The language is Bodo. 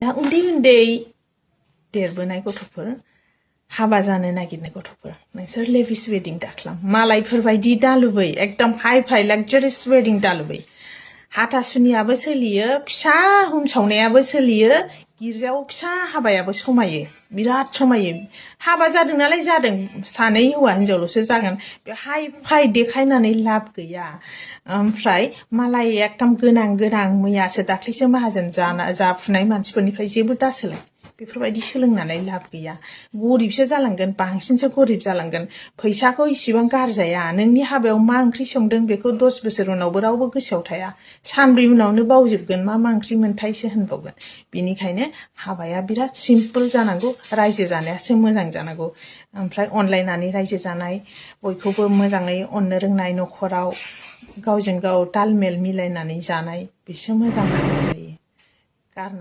दा उन्दै उन्दै देरबोनाय गथ'फोर हाबा जानो नागिरनाय गथ'फोर नोंसोर लेभिस वेडिं दाख्लाम मालायफोरबायदि दालुबै एकदम हाइ फाइ लाक्जारियास वेडिं दालुबै हाथासुनियाबो सोलियो फिसा हम सावनायाबो सोलियो गिर्जायाव फिसा हाबायाबो समायो बिराद समायो हाबा जादों नालाय जादों सानै हौवा हिनजावल'सो जागोन बे हाइ फाइ देखायनानै लाब गैया ओमफ्राय मालाय एकदम गोनां गोनां मैयासो दाख्लैसो माहाजोन जाफुनाय मानसिफोरनिफ्राय जेबो दासोलों बेफोरबायदि सोलोंनानै लाब गैया गरिबसो जालांगोन बांसिनसो गरिब जालांगोन फैसाखौ इसिबां गारजाया नोंनि हाबायाव मा ओंख्रि संदों बेखौ 10 बोसोर उनावबो रावबो गोसोआव थाया सानब्रै उनावनो बावजोबगोन मा ओंख्रि मोनथायसो होनबावगोन बिनिखायनो हाबाया बिराद सिम्पोल जानांगौ रायजो जानायासो मोजां जानांगौ ओमफ्राय अनलायनानै रायजो जानाय बयखौबो मोजाङै अननो रोंनाय नखराव गावजों गाव तालमेल मिलायनानै जानाय बिसो मोजां जायो गारनानै